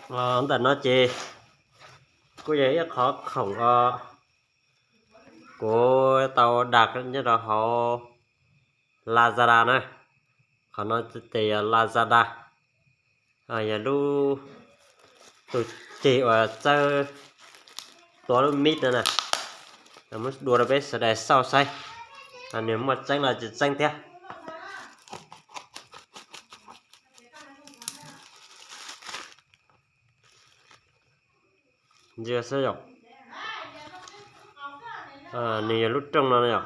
Ntawm no ces kuj yog ib qhov khoom uas kuv tau dag nyob rau hauv Lazada na. Qhov no ces yog Lazada, yog lub tus ceg uas txawb tua lub mib no na. Muab dua rau peb sawv daws xauj saib nws muaj tseeb los tsis tseeb thiab. Ntsia xwb yom. Nws yog lub rooj no yom.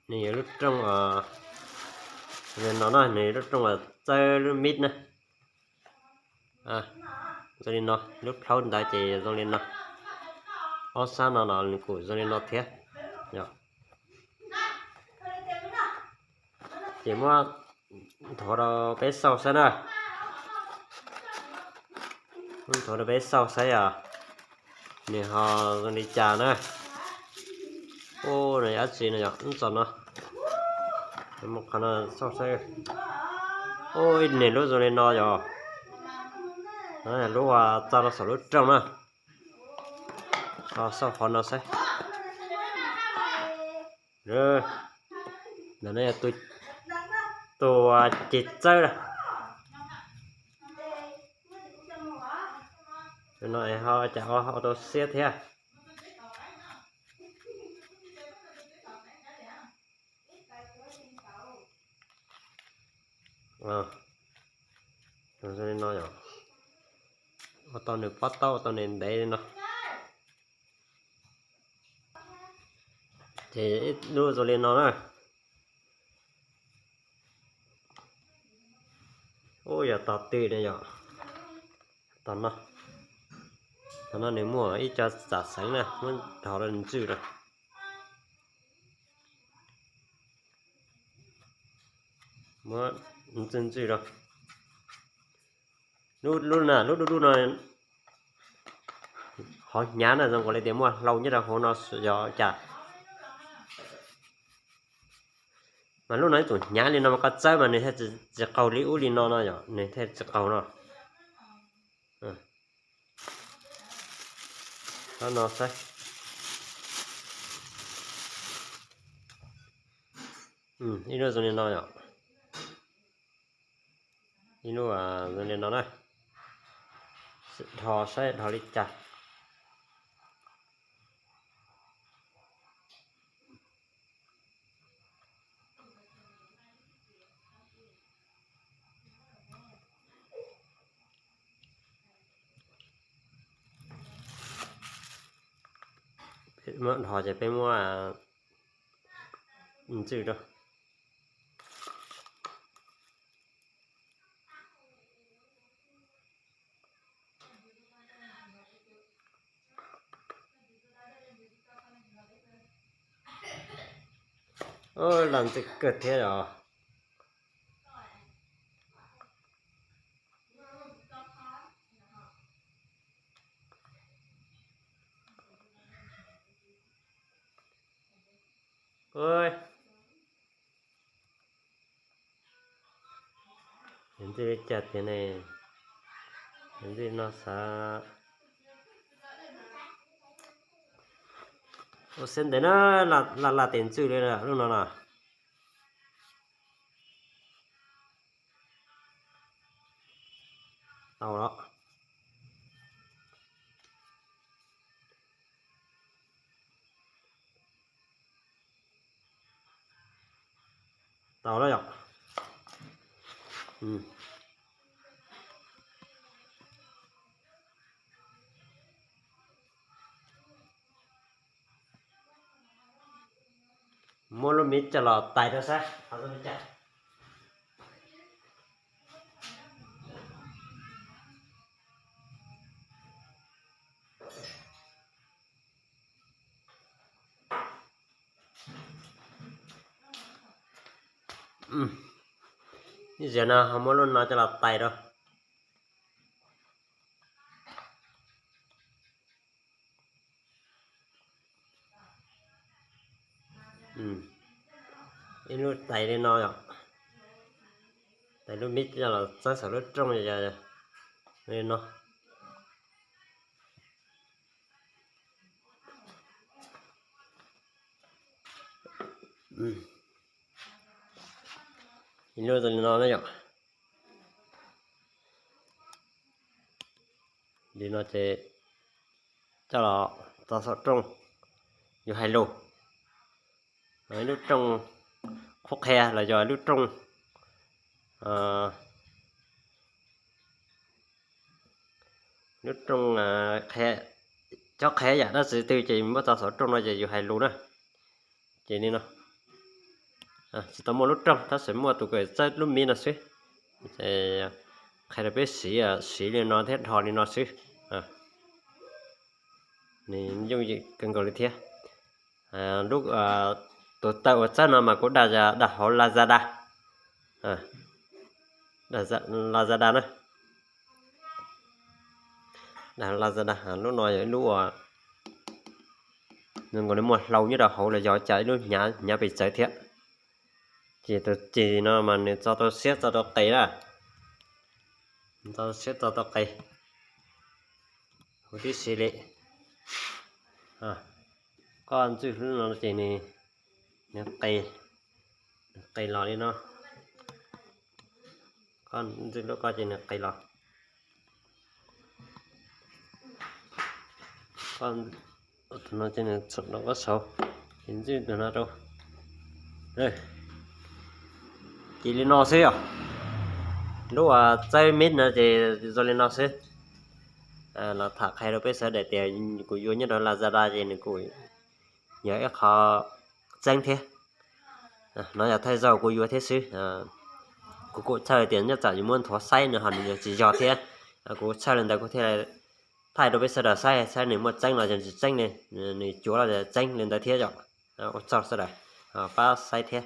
Nws yog lub rooj li no na, nws yog lub rooj uas txawb lub mib na. Zoo li no, lub plhaub ntawd ces zoo li no. Ob sab no los nws kuj zoo li no thiab. Ces muab nthuav rau peb xauj saib na. Muab nthuav rau peb xauj saib os, nws ho zoo li cas na. Ub, nws yog dab tsi no yom, ub txog no. Qhov no xauj saib. Ub, ib niag lub zoo li no yom. Lub uas txo rau saum lub rooj na. Xauj qhov no saib. Ntawm no yog tus ceg txawb na. Tus no es ho cas ho tau xiab thiab. Zoo li no yom. Ua tau nws pob taub, ua tau nws ntev li no. Ces ib lub zoo li no na. Ub, yog tog twg no yom. Tog no, tog no nws muaj ib co xav xeev na, muab dhos rau ntswj rau. Muab ntswj ntswj rau. Lub, lub na, lub dub dub no qhov hnyav na zoo nkaus li tias muaj hlau nyob rau hauv no yog cas. Mas lub no ib txwm hnyav li no mas koj txawb mas nws thiaj tsis qaug li ub li no no yom, nws thiaj tsis qaug no. Qhov no saib. Ib lub zoo li no yom. Ib lub zoo li no na. Dhos saib dhos li cas. Muab dhos ces peb muab ntswj rau. Los ntxim kawg thiab os. Ntxwj li cas tiag ne? Ntxwj no xav ua xeb ntev na, laj laj tes ntxwj li lub no na. Tau los. Tau los yom. Muab lub miv coj los tais rau saib qhov zoo li cas. Ib zaug no ho muab lub no coj los tais rau. Ib lub tais li no yom. Tais lub miv coj los txawb saum lub rooj li no. Ib lub zoo li no na yom. Li no ces coj los tso saum rooj, yus hais lus. Ib lub rooj qhuab qhia los yog lub rooj, lub rooj, cob qhia yam dab tsi twg ces muab tso saum rooj no ces yus hais lus na. Ces li no, tsis tau muaj lub rooj, tab sis muaj tus kws txawb lub miv no xwb. Qhia rau peb siv, siv li no thiab dhos li no xwb. Nws yooj yim kawg nkaus li thiab. Lub, tus taw uas txawb no mas kuv dag, dag hauv Lazada. Lazada na. Dag Lazada, lub no yog ib lub uas zoo nkaus li muaj hlau nyob rau hauv los yog cas ib lub hnyav, hnyav pes tsawv thiab. Ces tus ceg no mas nws txo tau siab txo tau qis na. Txo siab txo tau qis huv tib si li. Koj ntxwj lub no ces nws, nws qis, nws qis los li no. Koj ntxwj lub koj ces nws qis los. Tus no ces nws txhom rau koj saud, ces ntxwj tus no rau. Ces li no xwb yom. Lub uas txawb miv no ces zoo li no xwb. Los tham qhia rau peb sawv daws tias kuv yuav nyob rau Lazada ces nws kuj yog ib qho txeeb thiab. No yog thawj zaug kuv yuav thiab xwb. Kuv kuj txhawj tias nyob tsam yus muab nthuav saib nws ho nws yuav tsis yog thiab. Kuv txhawj li ntawd kuv thiaj thaij rau peb sawv daws saib, saib nws muaj txeeb los yog tsis txeeb li, nws cuav los txeeb li ntawd thiab yom. Ua tsaug sawv daws, pab saib thiab.